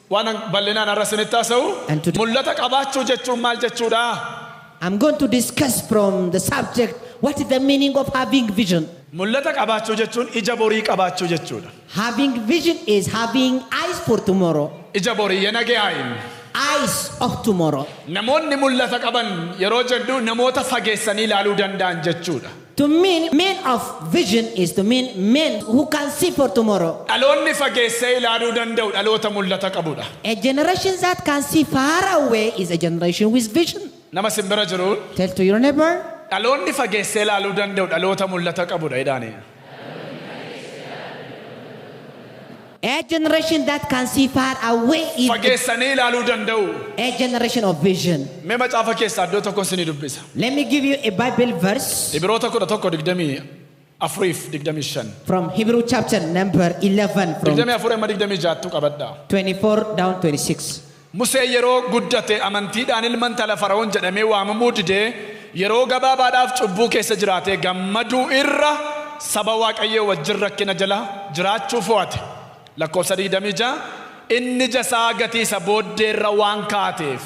Waan bal'inaan har'a isinitti haasa'u And today- mul'ata qabaachuu jechuun maal jechuudha? I'm going to discuss from the subject what is the meaning of having vision. Mul'ata qabaachuu jechuun ija borii qabaachuu jechuudha. Having vision is having eyes for tomorrow, Ija borii yenagee haayin. Eyes of tomorrow. Namoonni mul'ata qaban yeroo jedhu namoota fageessanii ilaaluu danda'an jechuudha. To mean men of vision is to mean men who can see for tomorrow. Dhaloonni fageessee ilaaluu danda'u dhaloota mul'ata qabudha. A generation that can see far away is a generation with vision. Nama simbira jiruun Tell to your neighbor, dhaloonni fageessee ilaaluu danda'u dhaloota mul'ata qabudha jedhaani. A generation that can see far away is Fageessanii ilaaluu danda'u. a generation of vision. Mee macaafa keessaa iddoo tokko isinii dubbisa. Let me give you a Bible verse Ibiroota 11:24:25. From Hebrew chapter number 11 from 24 amma 26ttu qabadhaa. 24 down 26. Musee yeroo guddate amantiidhaan ilma intala Fara'oon jedhamee waamamuu didee yeroo gabaabaadhaaf cubbuu keessa jiraate gammaduu irra saba Waaqayyoo wajjin rakkina jala jiraachuu fo'ate. Lakkoofsa 26 inni jasaa gatii isa booddeerra waan kaateef.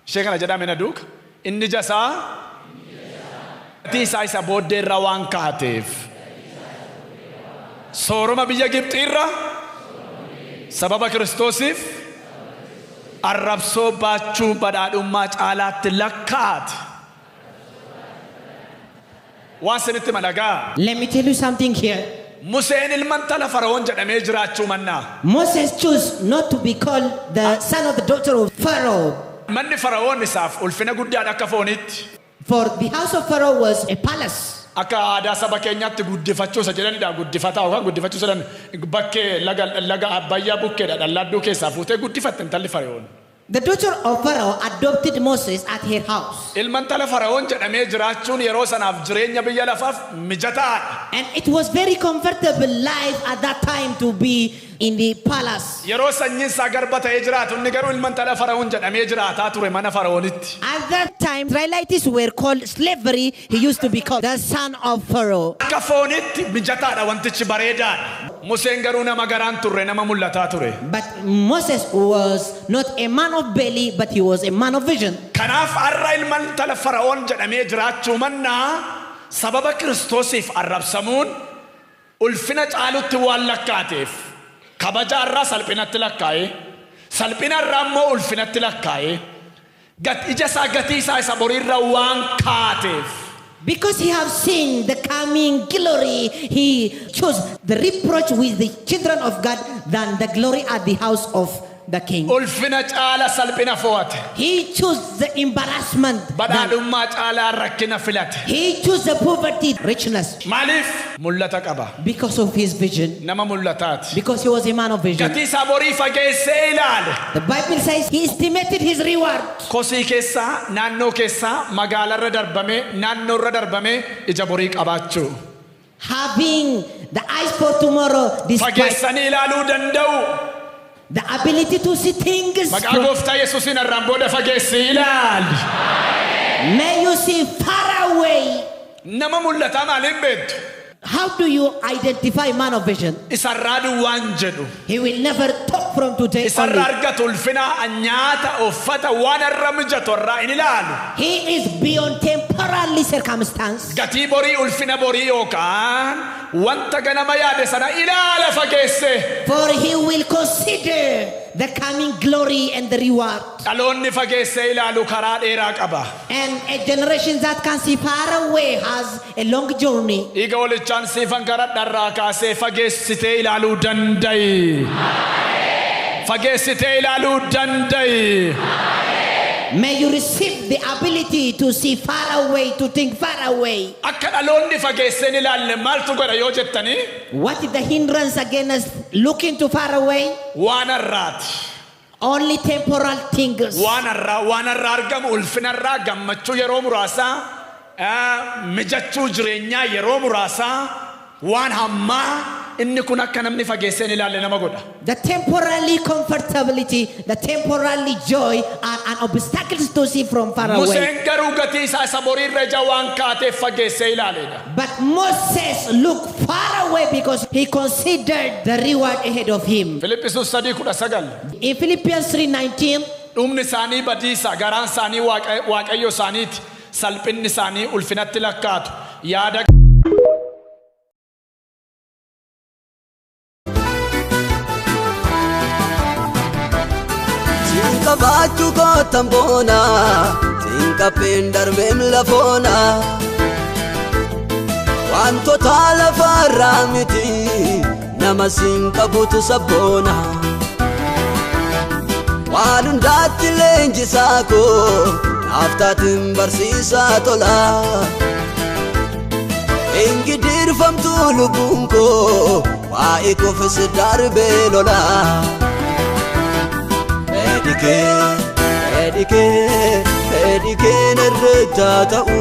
Ishee kana jedhame na duuka. Inni jasaa gatii isaa isa booddeerra waan kaateef. Sooroma biyya Gibxiirra sababa Kiristoosiif arrabsoo baachuu badhaadhummaa caalaatti lakkaa'ate. Waan sinitti madagaa. Let me tell you something here. Museen ilma intala Fara'oon jedhamee jiraachuu mannaa. Moses chose not to be called the son of the daughter of Pharaoh. Manni Fara'oon isaaf ulfina guddaadha akka foonitti. For the house of Pharaoh was a palace. Akka aadaa saba keenyaatti guddifachuu isa jedhanidha guddifataa yookaan guddifachuu isa jedhan bakkee laga laga Abbayyaa bukkeedha dhallaadduu keessaa fuutee guddifatte intalli Fara'oon. The daughter of Pharaoh adopted Moses at her house. Ilma intala Fara'oon jedhamee jiraachuun yeroo sanaaf jireenya biyya lafaaf mijataadha. And it was very comfortable life at that time to be in the palace. Yeroo sanyiin isaa garba ta'ee jiraatu inni garuu ilma intala Fara'oon jedhamee jiraataa ture mana Fara'oonitti. At that time, Israelites were called slavery. He used to be called the son of Pharaoh. Akka foonitti mijataadha wantichi bareedaadha. Museen garuu nama garaan turre nama mul'ataa ture. But Moses was not a man of belly, but he was a man of vision. Kanaaf har'a ilma intala Fara'oon jedhamee jiraachuu mannaa sababa Kiristoosiif arrabsamuun ulfina caalutti waan lakkaateef kabaja irraa salphinatti lakkaa'e salphina irraa immoo ulfinatti lakkaa'e ija isaa gatii isaa isa boriirra waan kaateef. Because he have seen the coming glory, he chose the reproach with the children of God than the glory at the house of the king. Ulfina caala salphina fo'ate. He chose the embarrassment. Badhaadhummaa caalaa rakkina filate. He chose the poverty, richness, Maaliif? Mul'ata qaba. Because of his vision. Nama mul'ataati. Because he was a man of vision. Gatii isaa borii fageessee ilaale. The Bible says he estimated his reward. Kosii keessaa, naannoo keessaa, magaalarra darbamee, naannoorra darbamee ija borii qabaachuu. Having the eyes for tomorrow, despite Fageessanii ilaaluu danda'u. the ability to see things. Maqaa gooftaa Yesuusiin har'aan booda fageessii ilaali. May you see far away. Nama mul'ataa maaliin beektu? How do you identify man of vision? Isarraa duwwaan jedhu. He will never talk from today Isarraa only. argatu ulfina nyaata uffata waan irra mijatu irraa hin ilaalu. He is beyond temporary circumstance. Gatii borii ulfina borii yookaan wanta ganama yaade sana ilaala fageesse. For he will consider the coming glory and the reward. Dhaloonni fageessee ilaalu karaa dheeraa qaba. And a generation that can see far away has a long journey. Dhiiga walichaan siifan karadharraa kaasee fageessitee ilaaluu danda'i. Fageessitee ilaaluu danda'i. May you receive the ability to see far away, to think far away. Akka dhaloonni fageessee hin ilaalle maaltu godha yoo jettanii What is the hindrance against looking too far away? Waan har'aati. Only temporal things. Waan har'aa waan har'aa argamu ulfinarraa gammachuu yeroo muraasaa mijachuu jireenyaa yeroo muraasaa waan hammaa Inni kun akka namni fageessee hin ilaalle nama godha. The temporary comfortability, the temporary joy are an obstacle to see from far away. Museen garuu gatii isaa isa boriirra ija waan kaateef fageessee ilaaleedha. But Moses looked far away because he considered the reward ahead of him. Filiphisuus 3:19. In Philippians 3:19, Dhumni isaanii badiisa, garaan isaanii waaqayyo isaaniiti, salphinni isaanii ulfinatti lakkaatu. Yaada Siin qabaachuu kootan boona, siin qabbeen darbeem lafoona. Wantoota lafarraa miti, nama siin qabutu sabboona. Waan hundaatti leenjisaa koo, naaf taatiin barsiisaa tola. Ingidirfamtu lubbuun koo, waa'ee koofis darbee lola. Fedhikee, fedhikee, fedhikee narra ta'u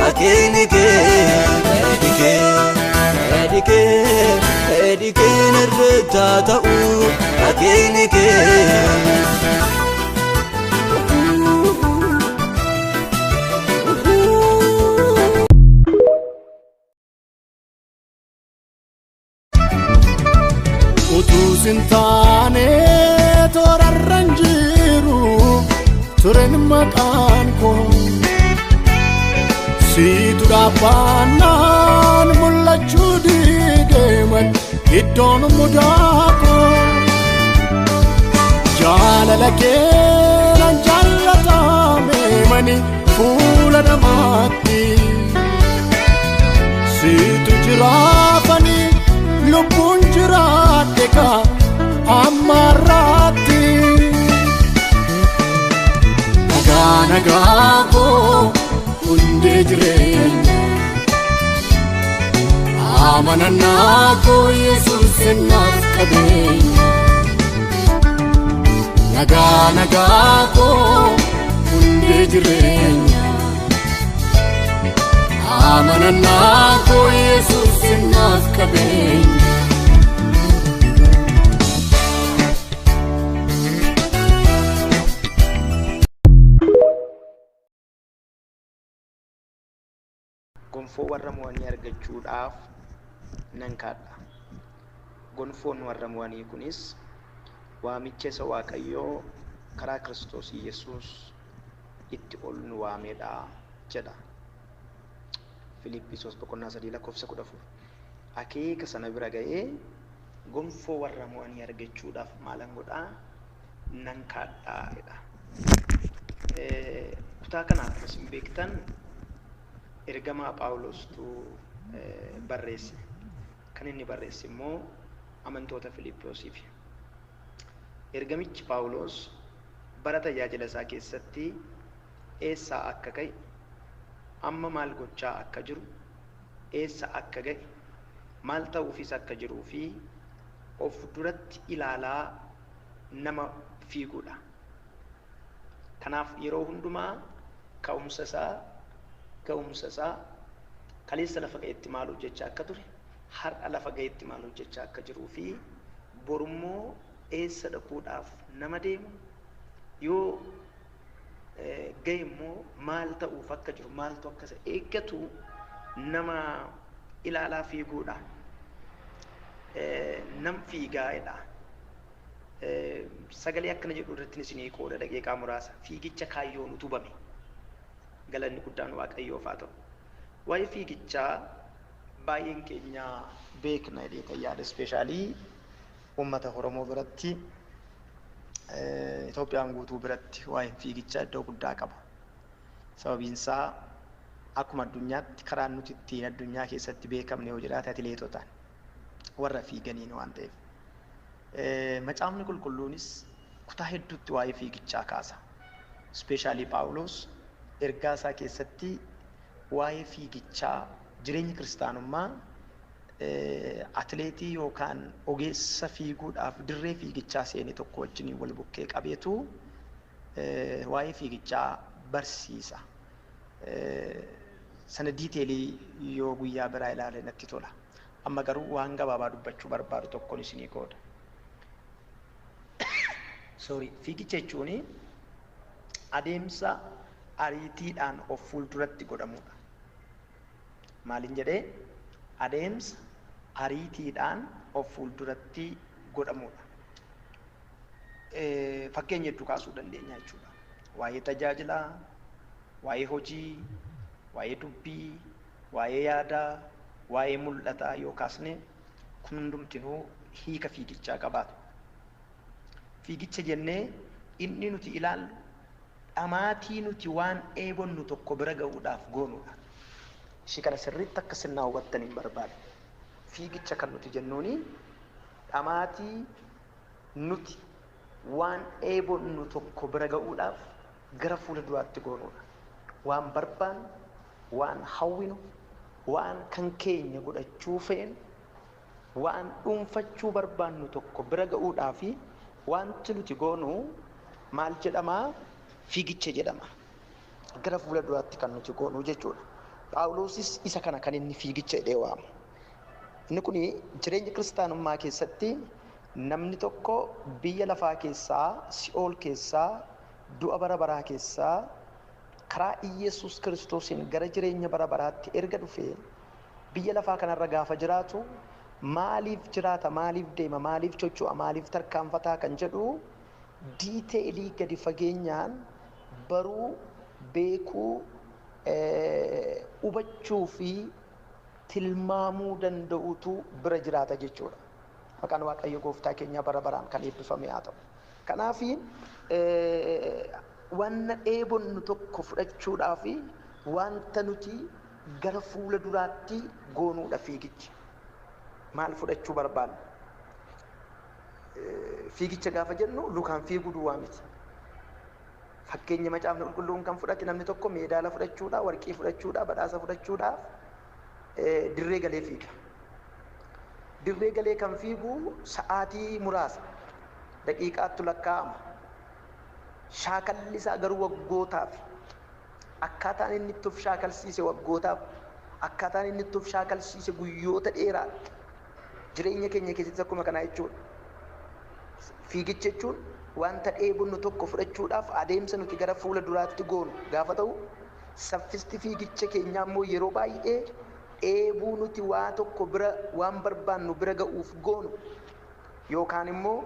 akeekni kee. Fedhikee, fedhikee, fedhikee narra ta'u akeekni kee. Utuu sin taane toorarran jiru turen maqaan koo siitu dhaabbaannaan mul'achuu dideeman iddoon mudaa koo jaalala keenan jaallatame mani fuula namaatti siitu jiraafanii lubbuun jiraadhe ka ammarraatti. Nagaa nagaa koo hundee jireenya amanannaa koo Yesuus naaf qabeenya. Nagaa nagaa koo hundee jireenya amanannaa koo Yesuus naaf qabeenya. Gonfoo warra mo'anii argachuudhaaf nan kaadha. Gonfoon warra mo'anii kunis waamicha isa Waaqayyoo karaa Kiristoos Yesuus itti ol nu waamedha jedha. Filiippisoos boqonnaa 3 lakkoofsa 14. Akeeka sana bira ga'ee gonfoo warra mo'anii argachuudhaaf maalan godhaa? Nan kaadhaa jedha. Kutaa kana akkuma isin beektan ergamaa Phaawulostu barreesse. Kan inni barreesse immoo amantoota Filiippoosiif. Ergamichi Phaawulos bara tajaajila isaa keessatti eessaa akka ka'e, amma maal gochaa akka jiru, eessa akka ga'e, maal ta'uufis akka jiruu fi of duratti ilaalaa nama fiiguudha. Kanaaf yeroo hundumaa ka'umsa isaa, ga'umsa isaa, kaleessa lafa ga'etti maal hojjechaa akka ture, har'a lafa ga'etti maal hojjechaa akka jiruu fi borummoo eessa dhaquudhaaf nama deemu, yoo ga'e immoo maal ta'uuf akka jiru, maaltu akka isa eeggatu nama ilaalaa fiiguudha. Nam fiigaa'edha. Sagalee akkana jedhu irratti isinii qooda daqiiqaa muraasa. Fiigicha kaayyoon utubame. Galanni guddaan Waaqayyoof haa ta'u. Waa'ee fiigichaa baay'een keenya beekna jedhee yaada, especially uummata Oromoo biratti, Itoophiyaan guutuu biratti waa'een fiigichaa iddoo guddaa qaba. Sababiin isaa akkuma addunyaatti karaan nuti ittiin addunyaa keessatti beekamne yoo jiraate atileetotaan warra fiiganiin waan ta'eef. Macaafni qulqulluunis kutaa hedduutti waa'ee fiigichaa kaasa. Especially Phaawulos ergaa isaa keessatti waa'ee fiigichaa jireenya kiristaanummaa atileetii yookaan ogeessa fiiguudhaaf dirree fiigichaa seene tokko wajjin wal bukkee qabeetu waa'ee fiigichaa barsiisa. Sana detail yoo guyyaa biraa ilaale natti tola. Amma garuu waan gabaabaa dubbachuu barbaadu tokkoon isinii qooda. Sorry, fiigicha jechuun adeemsa ariitiidhaan of fuulduratti godhamudha. Maaliin jedhee? Adeemsa ariitiidhaan of fuulduratti godhamudha. Fakkeenya hedduu kaasuu dandeenya jechuudha. Waa'ee tajaajilaa, waa'ee hojii, waa'ee dubbii, waa'ee yaadaa, waa'ee mul'ataa yoo kaasne kun hundumtinuu hiika fiigichaa qabaatu. Fiigicha jennee inni nuti ilaallu dhamaatii nuti waan dheebonnu tokko bira ga'uudhaaf goonudha. Ishii kana sirriitti akka isin naa hubattaniin barbaada. Fiigicha kan nuti jennuuni dhamaatii nuti waan dheebonnu tokko bira ga'uudhaaf gara fuula duraatti goonudha. Waan barbaannu, waan hawwinu, waan kan keenya godhachuu feenu, waan dhuunfachuu barbaannu tokko bira ga'uudhaafi wanti nuti goonu maal jedhamaa? Fiigicha jedhama. Gara fuula duraatti kan nuti goonu jechuudha. Phaawulosis isa kana kan inni fiigicha jedhee waamu. Inni kun jireenya kiristaanummaa keessatti namni tokko biyya lafaa keessaa, si'ool keessaa, du'a bara baraa keessaa karaa Iyyasuus Kiristoosiin gara jireenya bara baraatti erga dhufee biyya lafaa kanarra gaafa jiraatu maaliif jiraata, maaliif deema, maaliif socho'a, maaliif tarkaanfataa kan jedhu diiteelii gadi fageenyaan baruu, beekuu, hubachuu fi tilmaamuu danda'utu bira jiraata jechuudha. Maqaan Waaqayyo gooftaa keenyaa bara baraan kan eebbifame haa ta'u. Kanaaf wanna dheebonnu tokko fudhachuudhaaf wanta nuti gara fuula duraatti goonuudha fiigichi. Maal fudhachuu barbaanna? Fiigicha gaafa jennu lukaan fiiguu duwwaa miti. Fakkeenya macaafni qulqulluun kan fudhate namni tokko meedaala fudhachuudhaaf, warqii fudhachuudhaaf, badhaasa fudhachuudhaaf dirree galee fiiga. Dirree galee kan fiigu sa'aatii muraasa daqiiqaattu lakkaa'ama. Shaakalli isaa garuu waggootaaf. Akkaataan inni itti of shaakalsiise waggootaaf. Akkaataan inni itti of shaakalsiise guyyoota dheeraadha. Jireenya keenya keessatti akkuma kanaa jechuudha. Fiigicha jechuun wanta dheebonnu tokko fudhachuudhaaf adeemsa nuti gara fuula duraatti goonu gaafa ta'u, saffisti fiigicha keenyaa immoo yeroo baay'ee dheebuu nuti waa tokko bira waan barbaannu bira ga'uuf goonu yookaan immoo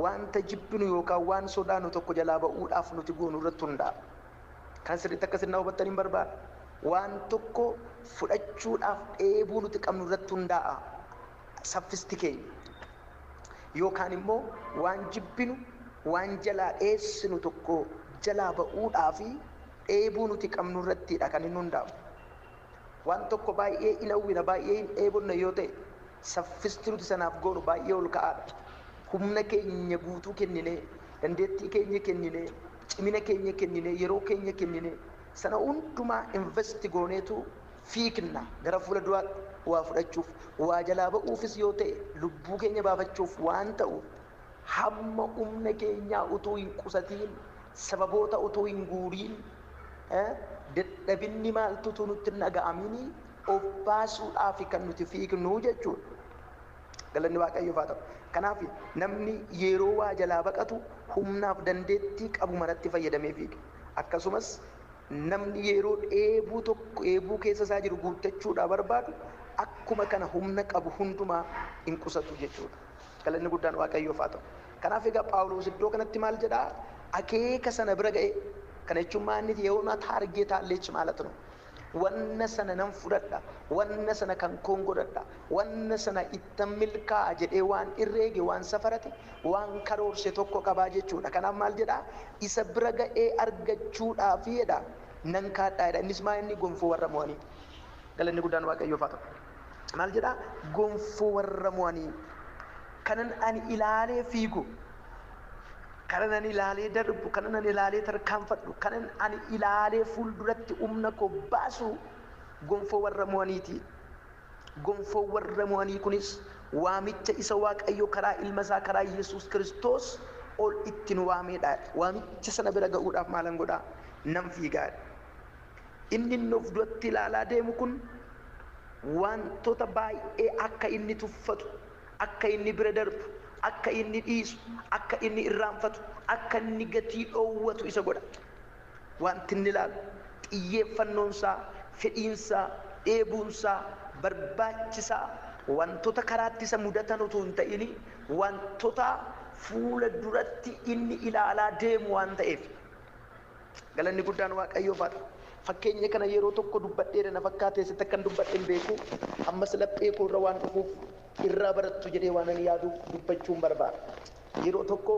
wanta jibbinu yookaan waan sodaannu tokko jalaa ba'uudhaaf nuti goonu irratti hundaa'a. Kan sirriitti akka isin hubattan hin barbaada. Waan tokko fudhachuudhaaf dheebuu nuti qabnu irratti hundaa'a saffisti keenya. Yookaan immoo waan jibbinu, waan jalaa dheessinu tokko jalaa ba'uudhaaf dheebuu nuti qabnu irrattidha kan inni hundaa'u. Waan tokko baay'ee hin hawwina, baay'ee hin dheebonne yoo ta'e saffisti nuti sanaaf goonu baay'ee ol ka'aadha. Humna keenya guutuu kenninee, dandeettii keenya kenninee, cimina keenya kenninee, yeroo keenya kenninee sana hundumaa investi gooneetu fiigna gara fuula duraatti waa fudhachuuf, waa jalaa ba'uufis yoo ta'e lubbuu keenya baafachuuf waan ta'u hamma humna keenyaa utuu hin qusatiin, sababoota utuu hin guuriin, dadhabinni maaltu utuu nutti hin dhaga'amini of baasuudhaaf kan nuti fiignu jechuudha. Galanni Waaqayyoof haa ta'u. Kanaaf namni yeroo waa jalaa baqatu humnaaf dandeettii qabu maratti fayyadamee fiiga. Akkasumas namni yeroo dheebuu tokko dheebuu keessa isaa jiru guuttachuudhaaf barbaadu akkuma kana humna qabu hundumaa hin qusatu jechuudha. Galanni guddaan Waaqayyoof haa ta'u. Kanaaf egaa Phaawulos iddoo kanatti maal jedhaa? Akeeka sana bira ga'e. Kana jechuun maal inni yeroo taargeet alleechi ማለት ነው. Wanna sana nan fudhadha, wanna sana kan koon godhadha, wanna sana ittan milkaa'a jedhee waan irreege, waan safarate, waan karoorse tokko qabaa jechuudha. Kanaaf maal jedhaa? Isa bira ga'ee argachuudhaaf jedha nan kaadhaa jedha. Innis maal inni gonfoo warra mo'anii. Galanni guddaan Waaqayyoof haa ta'u. Maal jedhaa? Gonfoo warra mo'anii. Kanan ani ilaalee fiigu, kanan ani ilaalee darbu, kanan ani ilaalee tarkaanfadhu, kanan ani ilaalee fuulduratti humna koo baasu gonfoo warra mo'aniiti. Gonfoo warra mo'anii kunis waamicha isa Waaqayyo karaa ilma isaa karaa Yesuus Kiristoos ol ittiin waameedha. Waamicha sana bira ga'uudhaaf maalan godhaa? Nan fiigaadha. Inni inni of duratti ilaalaa deemu kun Wantoota baay'ee akka inni tuffatu, akka inni bira darbu, akka inni dhiisu, akka inni irraanfatu, akka inni gatii dhoowwatu isa godha. Wanti inni ilaalu xiyyeeffannoonsaa, fedhiinsaa, dheebuunsaa, barbaachisaa wantoota karaatti isa mudatan utuu hin ta'in wantoota fuula duratti inni ilaalaa deemu waan ta'eef. Galanni guddaan Waaqayyoof haa ta'u. Fakkeenya kana yeroo tokko dubbadheera na fakkaate, sitti akkan dubbadhe hin beeku. Ammas laphee koo irra waan dhufuuf irraa barattu jedhee waan ani yaadu dubbachuun barbaada. Yeroo tokko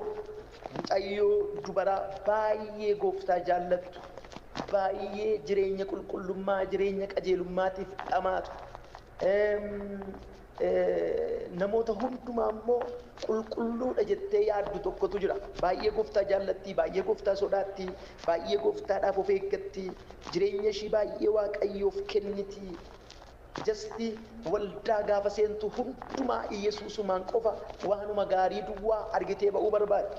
mucayyoo dubaraa baay'ee Gooftaa jaallattu, baay'ee jireenya qulqullummaa, jireenya qajeelummaatiif dhamaatu, namoota hundumaa immoo qulqulluudha jettee yaaddu tokkotu jira. Baay'ee Gooftaa jaallattii, baay'ee Gooftaa sodaattii, baay'ee Gooftaadhaaf of eeggattii, jireenya ishii baay'ee Waaqayyoof kennitii. Just waldaa gaafa seentu hundumaa Iyesuusumaan qofa waanuma gaarii duwwaa argitee ba'uu barbaaddi.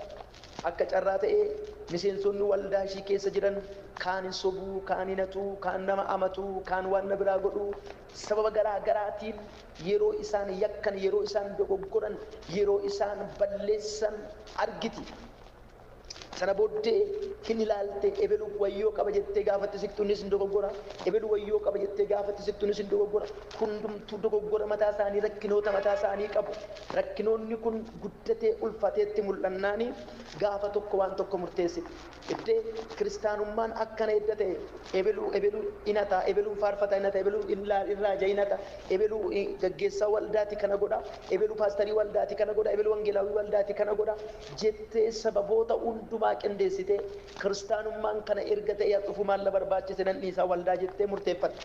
Akka carraa ta'ee miseensonni waldaa ishii keessa jiran kaan hin sobuu, kaan hin hatuu, kaan nama amatuu, kaan waan na biraa godhuu, sababa garaa garaatiin yeroo isaan yakkan, yeroo isaan dogoggoran, yeroo isaan balleessan argiti. Sana booddee hin ilaalte. Ebelu wayyoo qaba jettee gaafatti siqtuunis hin dogoggora. Ebelu wayyoo qaba jettee gaafatti siqtuunis hin dogoggora. Hundumtuu dogoggora mataa isaanii, rakkinoota mataa isaanii qabu. Rakkinoonni kun guddatee ulfateetti mul'annaani gaafa tokko waan tokko murteessite. Iddee kiristaanummaan akkana edda ta'e, ebelu ebelu inata, ebeluun faarfata inata, ebelu irraaja inata, ebelu gaggeessaa waldaati kana godha, ebelu paastarii waldaati kana godha, ebelu wangeelaawii waldaati kana godha jettee sababoota hundumaa qindeessitee, kiristaanummaan kana erga ta'e dhufu maal na barbaachise, nan dhiisaa waldaa jettee murteeffatte.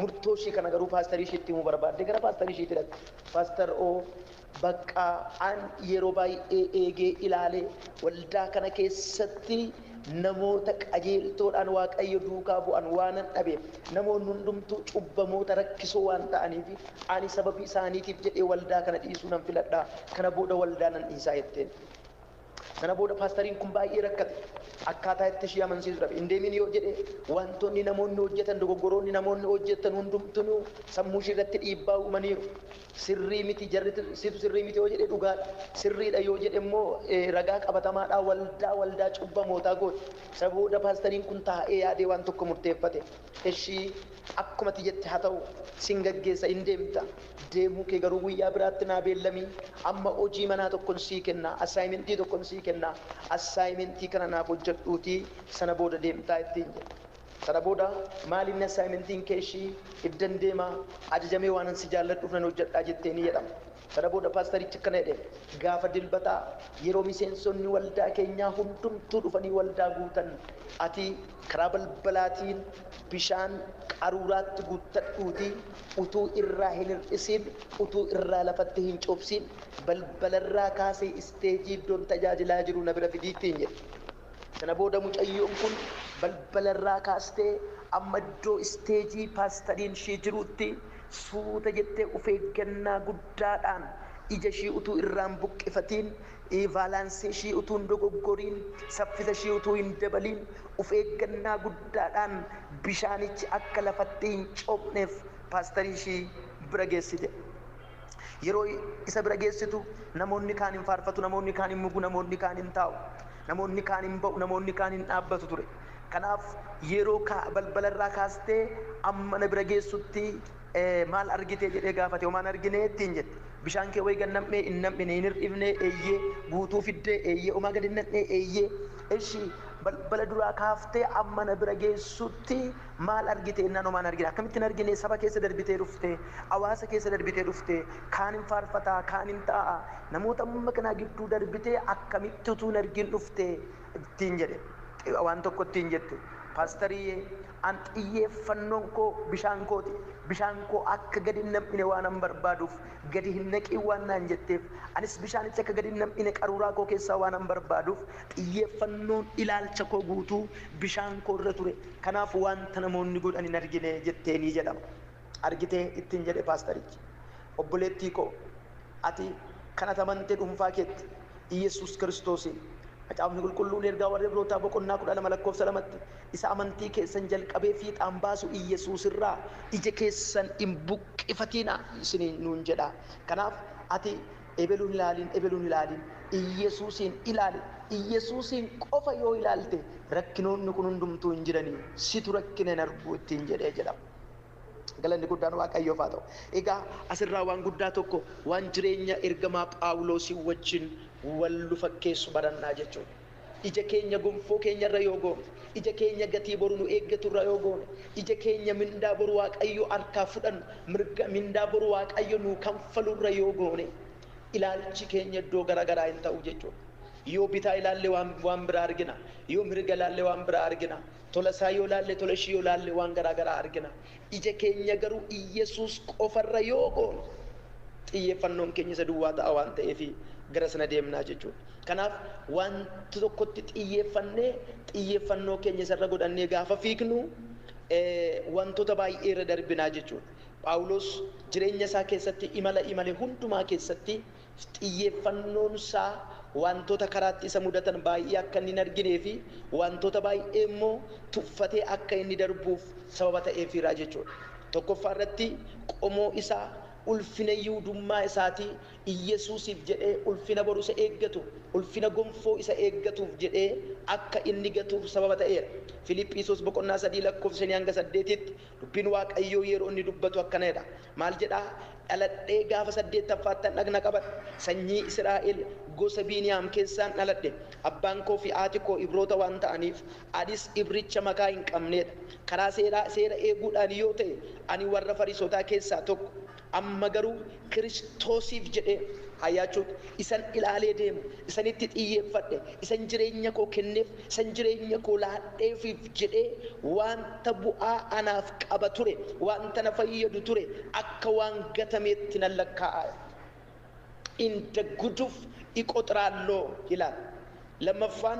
Murtoo ishii kana garuu paastarii ishiitti himuu barbaadde, gara paastarii ishiitti dhaqxe. "Pastor oo, bakka an yeroo baay'ee eegee ilaalee waldaa kana keessatti namoota qajeeltoodhaan Waaqayyo duukaa bu'an waanan dhabeef, namoonni hundumtuu cubbamoota rakkisoo waan ta'aniif, ani sababii isaaniitiif jedhee waldaa kana dhiisuu nan filadhaa, kana booda waldaa nan dhiisaa" jetteen. Sana booda paastariin kun baay'ee rakkate. Akkaataa itti ishee amansiisu dhabe. Hin deemin yoo jedhe, wantoonni namoonni hojjetan, dogoggoroonni namoonni hojjetan hundumtuu sammuu ishee irratti dhiibbaa uumaniiru. Sirrii miti jarri, situ sirrii miti yoo jedhe dhugaadha. Sirriidha yoo jedhe immoo ragaa qabatamaadhaa waldaa waldaa cubbamootaa gooti. Sana booda paastariin kun taa'ee yaadee waan tokko murteeffate. "Ishii, akkuma ati jette haa ta'u, sin gaggeessa, hin deemta. Deemuu kee garuu guyyaa biraatti naa beellamii, amma hojii manaa tokkon sii kenna, assignmentii tokkon sii kenna, assignmentii kana naaf hojjedhuutii sana booda deemtaa" ittiin jedhe. Sana booda, "Maal inni assignmentiin kee?" "Ishii, iddan deemaa ajajamee waan si jaalladhuuf nan hojjedhaa" jettee ni jedhama. Sana booda paastarichi akkana jedhe: "Gaafa dilbataa yeroo miseensonni waldaa keenyaa hundumtuu dhufanii waldaa guutan, ati karaa balbalaatiin bishaan qaruuraatti guuttadhuutii utuu irraa hin hir'isiin, utuu irraa lafatti hin cobsiin, balbalarraa kaasee isteejii iddoon tajaajilaa jiru na bira fidiittiin" jedhe. Sana booda mucayyoon kun balbalarraa kaastee amma iddoo isteejii paastariin ishee jirutti suuta jettee of eeggannaa guddaadhaan, ija ishii utuu irraan buqqifatiin, baalaansii ishii utuu hin dogoggoriin, saffisa ishii utuu hin dabaliin, of eeggannaa guddaadhaan bishaanichi akka lafatti hin cobneef paastarii ishii bira geessite. Yeroo isa bira geessitu namoonni kaan hin faarfatu, namoonni kaan hin mugu, namoonni kaan hin taa'u, namoonni kaan hin ba'u, namoonni kaan hin dhaabbatu ture. Kanaaf yeroo balbalarraa kaastee amma na bira geessutti "Maal argite?" jedhee gaafate. "Homaan argine" ittiin jette. "Bishaan kee wayii gad nam'ee hin nam'ine, hin hir'ifne?" "Eeyyee." "Guutuu fiddee?" "Eeyyee." "Homaa gad hin nam'ee?" "Eeyyee." "Eshi, balbala duraa kaaftee amma na bira geessutti maal argite?" Innaan, "Homaan argine." "Akkamittiin argine? Saba keessa darbitee dhufte, hawaasa keessa darbitee dhufte, kaan hin faarfataa, kaan hin taa'a, namoota amma kanaa gidduu darbitee akkamitti utuu hin argin dhufte?" ittiin jedhe. Waan tokko ittiin jette: "Paastariyyee, an xiyyeeffannoon koo bishaan kooti. Bishaan koo akka gadi hin nam'ine waan an barbaaduuf, gadi hin naqiin waan naan jetteef, anis bishaanichi akka gadi hin nam'ine qaruuraa koo keessaa waan an barbaaduuf, xiyyeeffannoon ilaalcha koo guutuu bishaan koo irra ture. Kanaaf wanta namoonni godhan hin argine" jetteenii jedhama. "Argitee?" ittiin jedhe paastarichi. Obboleettii koo, ati kan atamante dhuunfaa keetti Iyesuus Kiristoosiin Macaafni qulqulluun ergaa warra Ibrootaa boqonnaa 12 lakkoofsa 2tti isa amantii keessan jalqabee fiixaan baasu Iyyasuus irraa ija keessan hin buqqifatina isiniin nuun jedha. Kanaaf ati ebeluun ilaalin, ebeluun ilaalin, Iyyasuusiin ilaali. Iyyasuusiin qofa yoo ilaalte rakkinoonni kun hundumtuu hin jiranii, situ rakkina hin argu ittiin jedhee jedha. Galanni guddaan Waaqayyoof haa ta'u. Egaa asirraa waan guddaa tokko, waan jireenya ergamaa Phaawulosii wajjin wal nu fakkeessu barannaa jechuudha. Ija keenya gonfoo keenyarra yoo goone, ija keenya gatii boru nu eeggaturra yoo goone, ija keenya mindaa boru Waaqayyo harkaa fudhannu, mirga mindaa boru Waaqayyo nu kanfalurra yoo goone, ilaalchi keenya iddoo garaagaraa hin ta'u jechuudha. Yoo bitaa ilaalle waan biraa argina, yoo mirga ilaalle waan biraa argina, tola isaa yoo ilaalle, tola ishii yoo ilaalle waan garaagaraa argina. Ija keenya garuu Iyyasuus qofarra yoo goone xiyyeeffannoon keenya isa duwwaa ta'a waan ta'eef gara sana deemnaa jechuudha. Kanaaf wanti tokkotti xiyyeeffannee xiyyeeffannoo keenya isarra godhannee gaafa fiignu wantoota baay'ee irra darbinaa jechuudha. Phaawulos jireenya isaa keessatti imala imale hundumaa keessatti xiyyeeffannoon isaa wantoota karaatti isa mudatan baay'ee akka inni hin arginee fi wantoota baay'ee immoo tuffatee akka inni darbuuf sababa ta'eefiira jechuudha. Tokkoffaa irratti qomoo isaa, ulfina Yihuudummaa isaatii Iyyasuusiif jedhee ulfina boru isa eeggatu, ulfina gonfoo isa eeggatuuf jedhee akka inni gatuuf sababa ta'eera. Filiiphiisos boqonnaa 3 lakkoofsa 5 hanga 8tti dubbiin Waaqayyoo yeroo inni dubbatu akkana jedha. Maal jedhaa? Dhaladhee gaafa 8ffaattan dhagna qabadhe. Sanyii Israa'el gosa Biiniyaam keessaan dhaladhe. Abbaan koo fi haati koo Ibroota waan ta'aniif anis Ibricha makaa hin qabneedha. Karaa seeraa seera eeguudhaan yoo ta'e ani warra Fariisotaa keessaa tokko. Amma garuu Kiristoosiif jedhee hayyaachuutu isan ilaalee deemu, isanitti xiyyeeffadhe, isan jireenya koo kenneef, isan jireenya koo laadheefiif jedhee wanta bu'aa anaaf qaba ture, wanta na fayyadu ture akka waan gatameetti nan lakkaa'a. እንደ ጉዱፍ እቆጥራለሁ ይላል። Lammaffaan,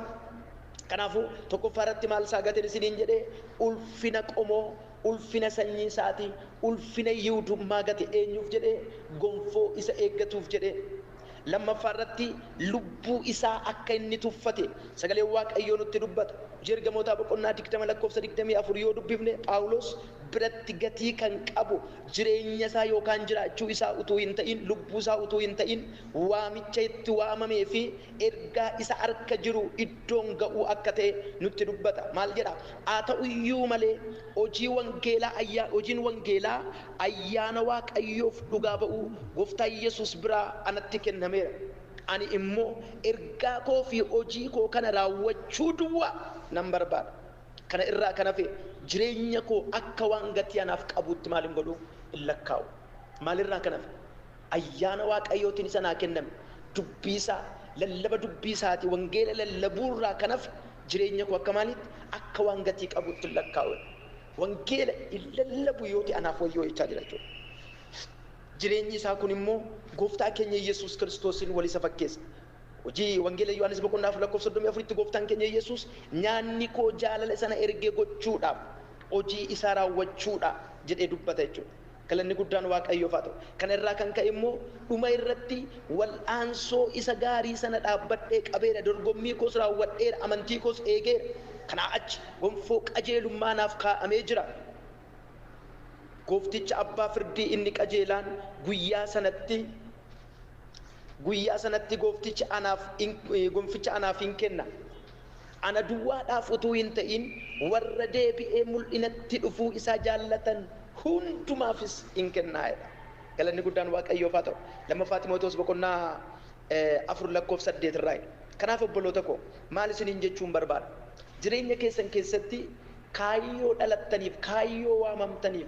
kanaafuu tokkoffaa irratti maal isaa gateen isiniin jedhee? Ulfina qomoo, ulfina sanyii isaatii, ulfina Yihuudummaa gate. Eenyuuf jedhee? Gonfoo isa eeggatuuf jedhee. Lammaffaa irratti lubbuu isaa akka inni tuffate sagaleen Waaqayyoo nutti dubbata. Hojii Ergamootaa boqonnaa 20 lakkoofsa 24 yoo dubbifne, Phaawulos biratti gatii kan qabu jireenya isaa yookaan jiraachuu isaa utuu hin ta'in, lubbuu isaa utuu hin ta'in, waamicha itti waamamee fi ergaa isa harka jiru iddoon ga'uu akka ta'e nutti dubbata. Maal jedha? Haa ta'u iyyuu malee hojii wangeelaa ayyaa hojiin wangeelaa ayyaana Waaqayyoof dhugaa ba'uu Gooftaa Yesuus biraa anatti kennameera. Ani immoo ergaa koo fi hojii koo kana raawwachuu duwwaa nan barbaada. Kana irraa kan hafe jireenya koo akka waan gatii anaaf qabuutti maal hin godhu? Hin lakkaa'u. Maalirraa kan hafe? Ayyaana Waaqayyootiin isa naa kenname, dubbii isaa lallaba, dubbii isaatii wangeela lallabuurraa kan hafe jireenya koo akka maalitti? Akka waan gatii qabuutti hin lakkaa'u. Wangeela hin lallabu yoo ta'e anaaf wayyoo jechaa jira jechuudha. Jireenyi isaa kun immoo Gooftaa keenya Yesuus Kiristoosiin wal isa fakkeessa. Hojii Wangeela Yohaannis boqonnaa 4 lakkoofsa 34tti Gooftaan keenya Yesuus nyaanni koo jaalala sana ergee gochuudhaaf hojii isaa raawwachuudha jedhee dubbata jechuudha. Galanni guddaan Waaqayyoof haa ta'u. Kana irraa kan ka'e immoo dhuma irratti wal'aansoo isa gaarii sana dhaabbadhee qabeera, dorgommii koos raawwadheera, amantii koos eegeera. Kanaa achi gonfoo qajeelummaa naaf kaa'amee jira. Goofticha abbaa firdii inni qajeelaan guyyaa sanatti goofticha anaaf gonficha anaaf hin kenna. Ana duwwaadhaaf utuu hin ta'in warra deebi'ee mul'inatti dhufuu isaa jaallatan hundumaafis hin kennaa'edha. Galanni guddaan Waaqayyoof haa ta'u. 2ffaa Ximootoos boqonnaa 4 lakkoofsa 8 irraa. Kanaaf obboloota koo, maal isiniin jechuun barbaada? Jireenya keessan keessatti kaayyoo dhalattaniif, kaayyoo waamamtaniif,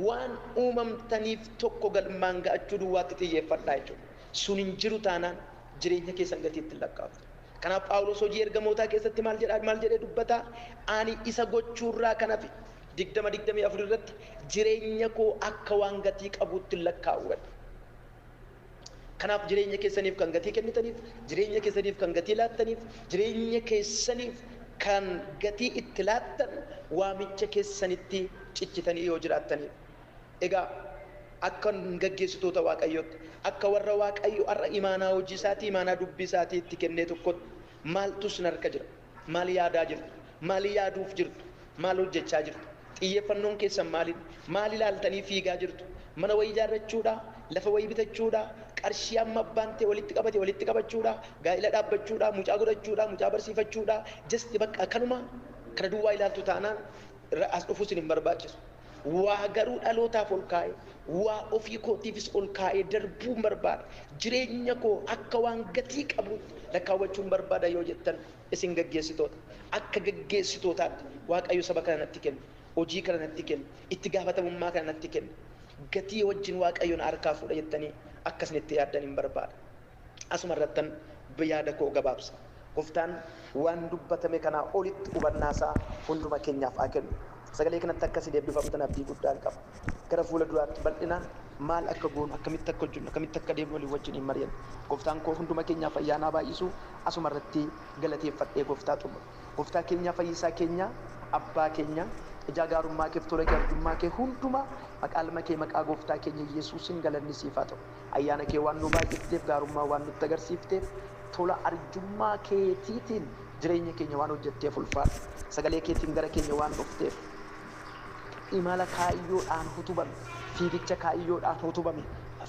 waan uumamtaniif tokko galmaan ga'achuu duwwaatti xiyyeeffadhaa jechuudha. Sun hin jiru taanaan jireenya keessan gatii itti lakkaa'u. Kanaaf Phaawulos Hojii Ergamootaa keessatti maal jedhaa, maal jedhee dubbata? Ani isa gochuurraa kan hafe 20:24 irratti jireenya koo akka waan gatii qabuutti hin lakkaa'u. Kanaaf jireenya keessaniif kan gatii kennitaniif, jireenya keessaniif kan gatii laattaniif, jireenya keessaniif kan gatii itti laattan waamicha keessanitti cichitanii yoo jiraattaniif. Egaa akka gaggeessitoota Waaqayyootti, akka warra Waaqayyo har'a imaanaa hojii isaatii, imaanaa dubbii isaatii itti kennee tokkotti Maaltu sin harka jira? Maal yaadaa jirtu? Maal yaaduuf jirtu? Maal hojjechaa jirtu? Xiyyeeffannoon keessan maalidha? Maal ilaaltanii fiigaa jirtu? Mana wayii ijaarrachuudha? Lafa wayii bitachuudha? Qarshii amma abbaan ta'e walitti qabate walitti qabachuudha? Gaa'ila dhaabbachuudha? Mucaa godhachuudha? Mucaa barsiifachuudha? Just bakka kanuma kana duwwaa ilaaltu taanaan as dhufuu isin hin barbaachisu. Waa garuu dhalootaaf ol kaa'e, waa ofii kootiifis ol kaa'ee darbuun barbaada. Jireenya koo akka waan gatii qabuutti lakkaawwachuun barbaada yoo jettan isin gaggeessitoota. Akka gaggeessitootaatti Waaqayyo saba kana natti kenna. Hojii kana natti kenna. Itti gaafatamummaa kana natti kenna. Gatii wajjin Waaqayyo na harkaa fuudha jettanii akka isin itti yaaddan hin barbaada. Asuma irrattan yaada koo gabaabsa. Gooftaan waan dubbatame kanaa olitti hubannaasaa hunduma keenyaaf haa kennu. Sagalee kanatti akka isin eebbifamtan abdii guddaan qaba. Gara fuula duraatti bal'inaan maal akka goonu, akkamitti akka hojjennu, akkamitti akka deemnu walii wajjin hin mari'annu. Gooftaan koo hunduma keenyaaf ayyaanaa baay'isu asuma irratti galateeffadhee gooftaa xumura. Gooftaa keenya fayyisaa keenya abbaa keenya ijaa gaarummaa keef tola kee arjummaa kee hundumaa maqaa ilma kee maqaa gooftaa keenya Yesuusin galanni siif haa ta'u. Ayyaana kee waan nu baay'ifteef gaarummaa waan nutti agarsiifteef tola arjummaa keetiitiin jireenya keenya waan hojjetteef ulfaadhu. Sagalee keetiin gara keenya waan dhufteef imala kaayyoodhaan utubame, fiigicha kaayyoodhaan utubame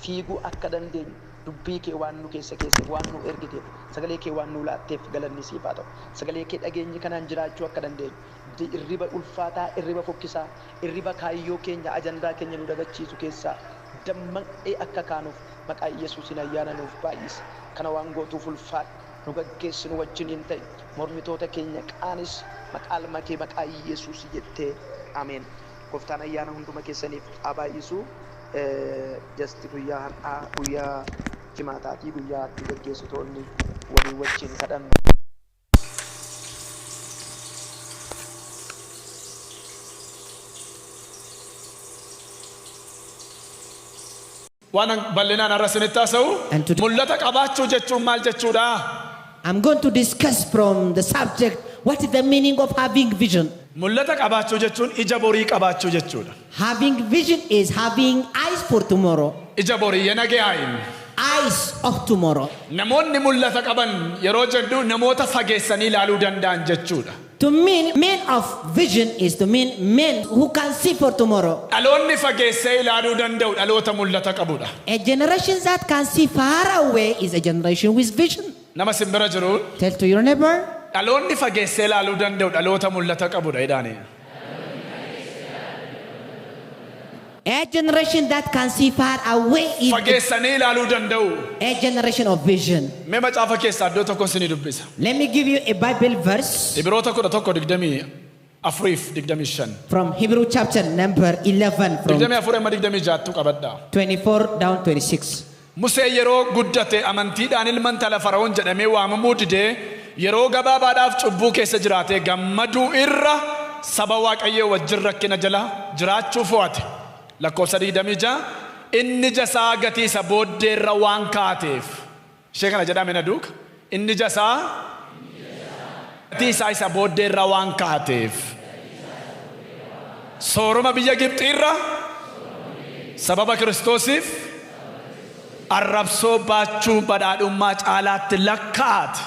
fiiguu akka dandeenyu dubbii kee waan nu keessa keesseef, waan nu ergiteef, sagalee kee waan nu laatteef galanni siif haa ta'u. Sagalee kee dhageenyi kanaan jiraachuu akka dandeenyu, irriba ulfaataa, irriba fokkisaa, irriba kaayyoo keenya, ajandaa keenya nu dagachiisu keessaa dammaqnee akka kaanuuf maqaa Yesuusiin ayyaana nuuf baay'isi. Kana waan gootuuf ulfaadhu. Nu gaggeessi, nu wajjiniin ta'i. Mormitoota keenya qaanis maqaa ilma kee maqaa Yesuus jettee ameen. Gooftaan ayyaana hunduma keessaniif haa baay'isu. Just guyyaa har'aa guyyaa jimaataatii guyyaa itti gaggeessitoonni walii wajjin kadhannu. Waan bal'inaan har'a isinitti haasa'u And today- mul'ata qabaachuu jechuun maal jechuudha? I'm going to discuss from the subject what is the meaning of having vision. Mul'ata qabaachuu jechuun ija borii qabaachuu jechuudha. Having vision is having eyes for tomorrow, Ija borii የነገ ዓይን. Eyes of tomorrow. Namoonni mul'ata qaban yeroo jedhu namoota fageessanii ilaaluu danda'an jechuudha. To mean men of vision is to mean men who can see for tomorrow. Dhaloonni fageessee ilaaluu danda'u dhaloota mul'ata qabudha. A generation that can see far away is a generation with vision. Nama simbira jiruun Tell to your neighbor, dhaloonni fageessee ilaaluu danda'u dhaloota mul'ata qabudha jedhaani. A generation that can see far away is Fageessanii ilaaluu danda'u. a generation of vision. Mee macaafa keessaa iddoo tokko isinii dubbisa. Let me give you a Bible verse Ibroota 11:24:25. From Hebrew chapter number 11 from 24 amma 26ttu qabadhaa. 24 down 26. Musee yeroo guddate amantiidhaan ilma intala Fara'oon jedhamee waamamuu didee yeroo gabaabaadhaaf cubbuu keessa jiraatee gammaduu irra saba Waaqayyoo wajjin rakkina jala jiraachuu fo'ate. Lakkoofsa 26 inni jasaa gatii isa booddeerra waan kaateef. Ishee kana jedhame na duuka. Inni jasaa gatii isaa isa booddeerra waan kaateef. Sooroma biyya Gibxiirra sababa Kiristoosiif arrabsoo baachuu badhaadhummaa caalaatti lakkaa'ate.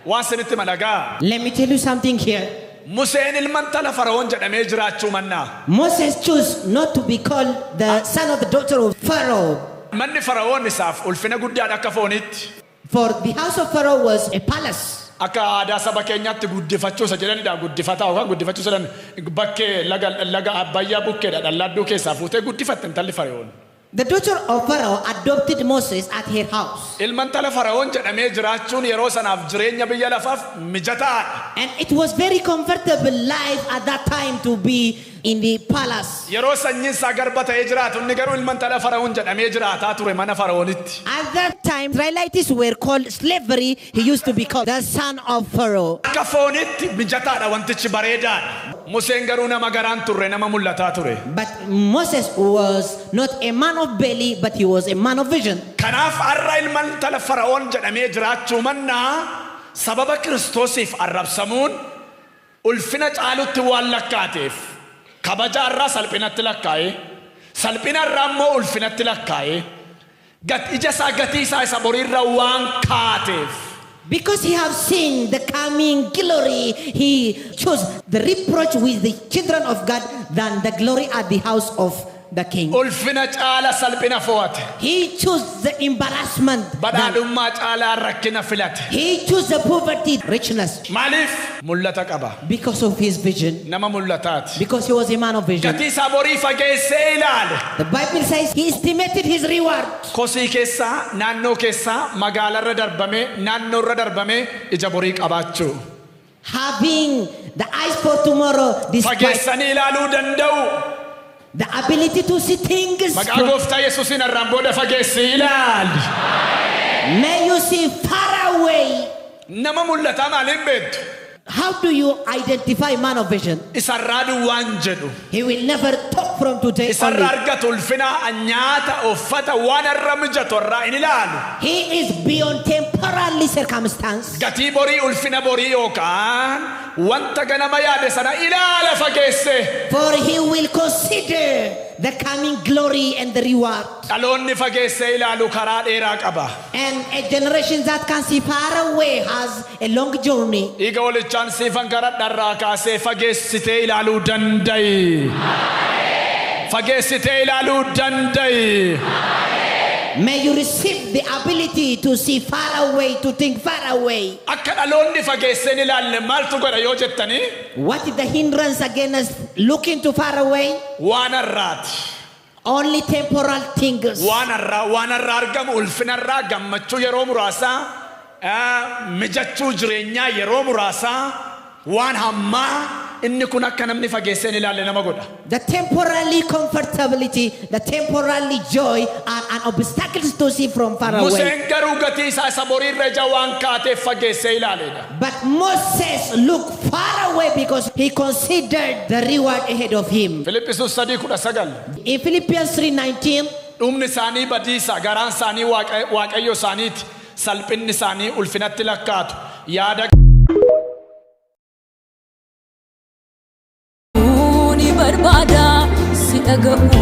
Waan isinitti madagaa. Let me tell you something here. Museen ilma intala Fara'oon jedhamee jiraachuu mannaa. Moses chose not to be called the son of the daughter of Pharaoh. Manni Fara'oon isaaf ulfina guddaadha akka foonitti. For the house of Pharaoh was a palace. Akka aadaa saba keenyaatti guddifachuu isa jedhanidha guddifataa yookaan guddifachuu jedhan bakkee laga laga Abbayyaa bukkeedha dhallaadduu keessaa fuutee guddifatte intalli Fara'oon. The daughter of Pharaoh adopted Moses at her house. Ilma intala Fara'oon jedhamee jiraachuun yeroo sanaaf jireenya biyya lafaaf mijataadha. And it was very comfortable life at that time to be in the palace. Yeroo sanyiin isaa garba ta'ee jiraatu inni garuu ilma intala Fara'oon jedhamee jiraataa ture mana Fara'oonitti. At that time, Israelites were called slavery. He used to be called the son of Pharaoh. Akka foonitti mijataadha wantichi bareedaadha. Museen garuu nama garaan turre nama mul'ataa ture. But Moses was not a man of belly, but he was a man of vision. Kanaaf har'a ilma intala Fara'oon jedhamee jiraachuu mannaa sababa Kiristoosiif arrabsamuun ulfina caalutti waan lakkaateef kabaja irraa salphinatti lakkaa'e salphina irraa immoo ulfinatti lakkaa'e Gat ija isaa gatii isaa isa boriirra waan kaateef. Because he have seen the coming glory, he chose the reproach with the children of God than the glory at the house of the king. Ulfina caala salphina fo'ate. He chose the embarrassment. Badhaadhummaa caalaa rakkina filate. He chose the poverty, richness, Maaliif? Mul'ata qaba. Because of his vision. Nama mul'ataati. Because he was a man of vision. Gatii isaa borii fageessee ilaale. The Bible says he estimated his reward. Kosii keessaa, naannoo keessaa, magaalarra darbamee, naannoorra darbamee ija borii qabaachuu. Having the eyes for tomorrow, despite Fageessanii ilaaluu danda'u. the ability to see things. Maqaa gooftaa Yesuusiin har'aan booda fageessi ilaali. May you see far away. Nama mul'ataa maaliin beektu? How do you identify man of vision? Isarraa duwwaan jedhu. He will never talk from today Isarraa only. argatu ulfina, nyaata, uffata, waan irra mijatu irraa hin ilaalu. He is beyond temporary circumstance. Gatii borii, ulfina borii yookaan wanta ganama yaade sana ilaala fageesse. For he will consider the coming glory and the reward. Dhaloonni fageessee ilaalu karaa dheeraa qaba. And a generation that can see far away has a long journey. Dhiiga hoolichaan siifan karaa dharraa kaasee fageessitee ilaaluu danda'i. Fageessitee ilaaluu danda'i. May you receive the ability to see far away, to think far away. Akka dhaloonni fageessee hin ilaalle maaltu godha yoo jettanii? What is the hindrance against looking too far away? Waan har'aati. Only temporal things. Waan har'aa, waan har'aa argamu, ulfinarraa, gammachuu yeroo muraasaa, mijachuu jireenyaa yeroo muraasaa, waan hammaa inni kun akka namni fageessee hin ilaalle nama godha. The temporary comfortability, the temporary joy are an obstacles to see from far away. Museen garuu gatii isaa isa boriirra ija waan kaateef fageessee ilaaleedha. But Moses looked far away because he considered the reward ahead of him. Filiphisuus 3:19. In Philippians 3:19, Dhumni isaanii badiisa, garaan isaanii waaqayyo isaaniiti, salphinni isaanii ulfinatti lakkaatu. Yaada Ni barbaada si dhaga'u,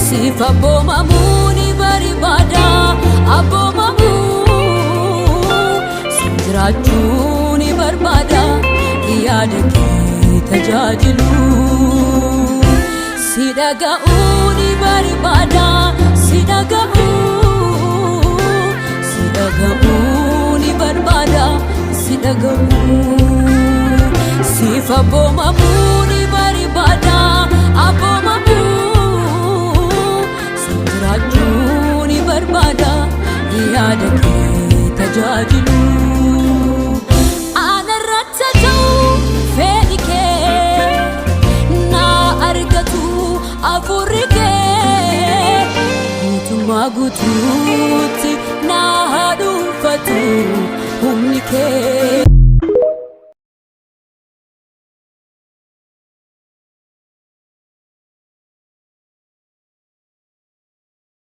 siif abboomamuu ni barbaada abboomamuu, si jiraachuu ni barbaada, yaada kee tajaajilu, si dhaga'uu ni barbaada, si dhaga'uu, si dhaga'uu ni barbaada, si dhaga'uu. Siif abboomamuu ni barbaada abboomamuu, si jiraachuu ni barbaada, yaada kee tajaajilu. Anarratti ta'u fedhi kee naa argatu hafuurri kee guutummaa guutuutti naa haa dhuunfatu humni kee.